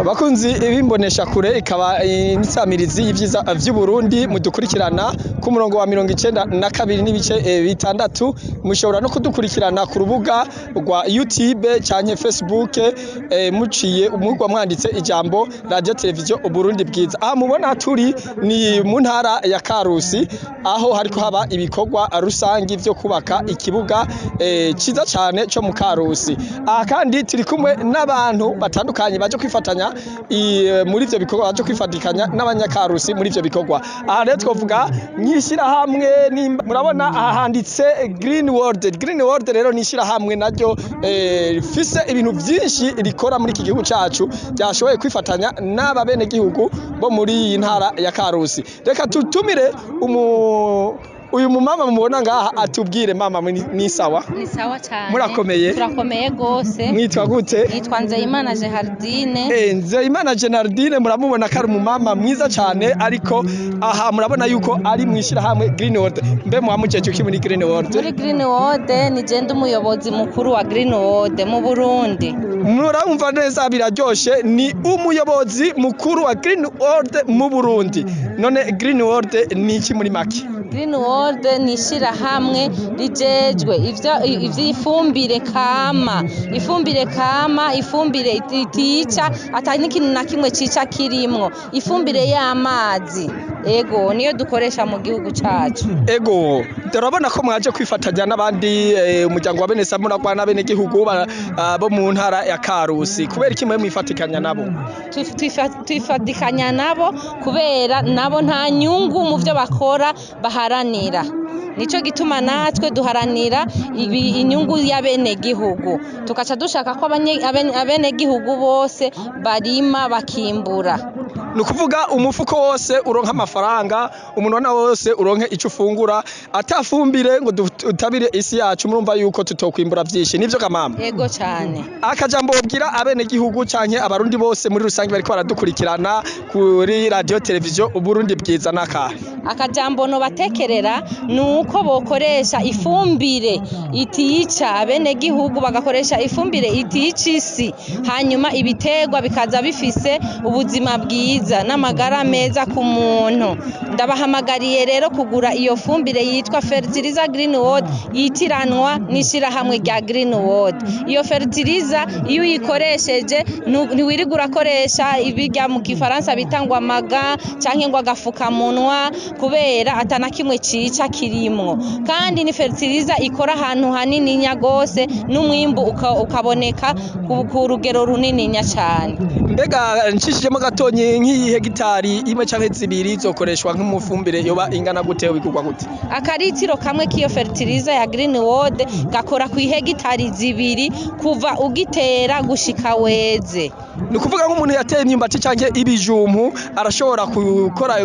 Abakunzi b'imbonesha kure ikaba insamirizi y'ivyiza vy'Uburundi, mudukurikirana ku murongo wa 92.6, mushobora no kudukurikirana ku rubuga rwa YouTube canke Facebook, muciye umugwa mwanditse ijambo Radio Television Uburundi Bwiza. Aha mubona turi ni mu ntara ya Karusi, aho hariko haba ibikorwa rusangi vyo kubaka ikibuga ciza cane co mu Karusi. Aha kandi turi kumwe n'abantu batandukanye baje kwifatanya muri ivyo bikorwa, baje kwifatikanya n'abanyakarusi muri ivyo bikorwa. Aha rero twovuga mw'ishirahamwe, murabona aha handitse Green World. Green World rero ni ishirahamwe naryo rifise ibintu vyinshi rikora muri iki gihugu cacu, ryashoboye kwifatanya n'aba bene gihugu bo muri iyi ntara ya Karusi. Reka tutumire uyu mumama mubona ngaha atubwire. Mama, ni sawa? Ni sawa cyane. Murakomeye? Turakomeye gose. Mwitwa gute? Nitwa Nzeyimana Gerardine. Nzeyimana Gerardine, muramubona ko ari umumama mwiza cyane, ariko aha murabona yuko ari mu ishirahamwe Green World. Mbe muhamujeje iki muri Green World? Muri Green World ni je ndi umuyobozi mukuru wa Green World mu Burundi. Murumva neza, biraryoshe, ni umuyobozi mukuru wa Green World mu Burundi. None Green World ni iki muri make? Green World ni ishirahamwe rijejwe ivy'ifumbire kama, ifumbire kama, ifumbire itica, ata n'ikintu na kimwe cica kirimwo, ifumbire y'amazi. Ego, niyo dukoresha mu gihugu cacu. Ego, turabona ko mwaje kwifatanya n'abandi, umuryango wa bene Samuragwa n'abene gihugu bo mu ntara ya Karusi. Kubera iki mwe mwifatikanya nabo? Twifatikanya nabo kubera nabo nta nyungu mu byo bakora baharanira. Nico gituma natwe duharanira inyungu y'abenegihugu, tukaca dushaka ko abenegihugu bose barima bakimbura. Ni ukuvuga umufuko wose uronka amafaranga, umunona wose uronke ico ufungura. Atafumbire ngo dutabire isi yacu, murumva yuko tutokwimbura vyinshi. Nivyo ga mama? Yego cane. Akajambo wobwira abenegihugu canke abarundi bose muri rusange bariko baradukurikirana kuri Radio Television Uburundi Bwiza nakahe? Akajambo nobatekerera ni uko bokoresha ifumbire itica abenegihugu, bagakoresha ifumbire itica isi, hanyuma ibiterwa bikaza bifise ubuzima bwiza n'amagara meza ku muntu. Ndabahamagariye rero kugura iyo fumbire yitwa Fertilizer Green World, yitiranwa n'ishirahamwe rya Green World. Iyo fertilizer iyo uyikoresheje ntiwirirwa urakoresha ibirya mu gifaransa bita ngo amaga canke ngo agafukamunwa, kubera atana kimwe cica kirimwo. Kandi ni fertilizer ikora ahantu hanininya gose, n'umwimbu ukaboneka ku rugero runininya cane. Mbega nshishijemo gatonyi, nk'iyi hegitari imwe canke zibiri zokoreshwa nk'umufumbire yoba ingana gute, bigurwa gute? Akaritiro kamwe k'iyo fertilizer ya Green World gakora ku ihegitari 2 kuva ugitera gushika weze. Ni ukuvuga nk'umuntu yateye imyumbati canke ibijumbu arashobora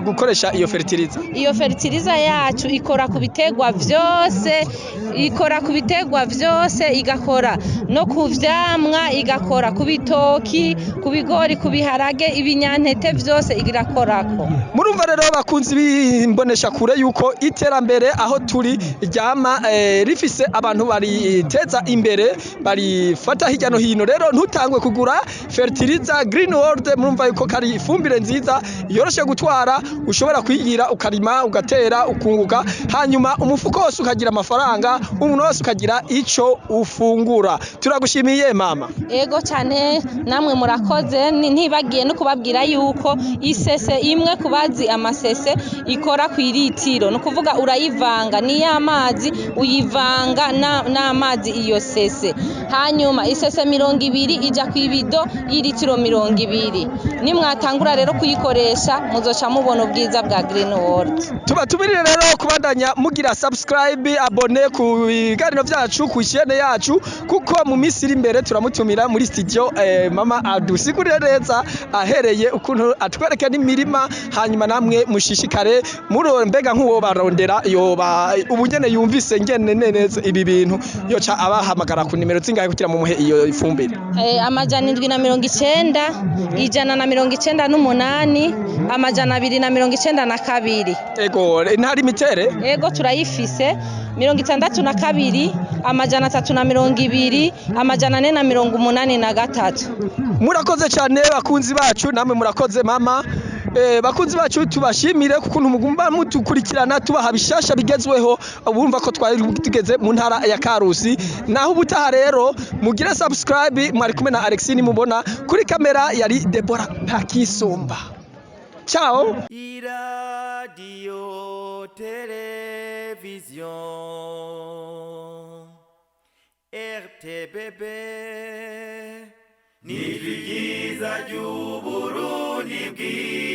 gukoresha iyo fertilizer? Iyo fertilizer yacu ikora ku biterwa vyose, ikora ku biterwa vyose, igakora no ku vyamwa, igakora ku bitoki, ku bigori, ku biharage, ibinyantete vyose irakorako. Murumva rero bakunzi b'imbonesha kure yuko iterambere aho turi ryama rifise abantu bariteza imbere, barifata hirya no hino. Rero ntutangwe kugura fertilizer Green World. Murumva yuko kari ifumbire nziza yoroshe gutwara, ushobora kwigira ukarima, ugatera, ukunguka, hanyuma umufuko wose ukagira amafaranga, umuntu wese ukagira ico ufungura. Turagushimiye mama. Ego cyane, namwe murakoze. Ntibagiye no kubabwira yuko isese imwe, kubazi amasese, ikora ku iritiro. Ni ukuvuga urayivanga n'iy'amazi, uyivanga n'amazi iyo sese, hanyuma isese 20 ija ku ibido y'iritiro 20. Nimwatangura rero kuyikoresha muzoca mubona ubwiza bwa Green World. Tuba tumirire rero kubandanya mugira subscribe, abonner ku biganiro vyacu, ku chaîne yacu, kuko mu minsi iri imbere turamutumira muri studio, mama adusigurire neza ahereye ukuntu atwereke n'imirima, hanyuma namwe mushishikare muro. Mbega nk'uwo barondera yoba ubu nyene yumvise ngene neza ibi bintu, yoca abahamagara ku nimero zingahe? zingahe kugira mumuhe iyo ifumbire? 790, 198, 292. Ego, ntari mitere? Ego, turayifise: 62, 320, 483. Murakoze cyane bakunzi bacu, namwe murakoze mama. Bakunzi bacu, tubashimire kukuntu mugumba mutukurikirana, tubaha bishasha bigezweho. Urumva ko twari tugeze mu ntara ya Karusi. Naho ubutaha rero, mugire subscribe. Mwari kumwe na Alexine mubona kuri kamera, yari Deborah Ntakisumba. Ciao. Iradiyo televiziyo RTBB ni ryiza ry'Uburundi bwiza.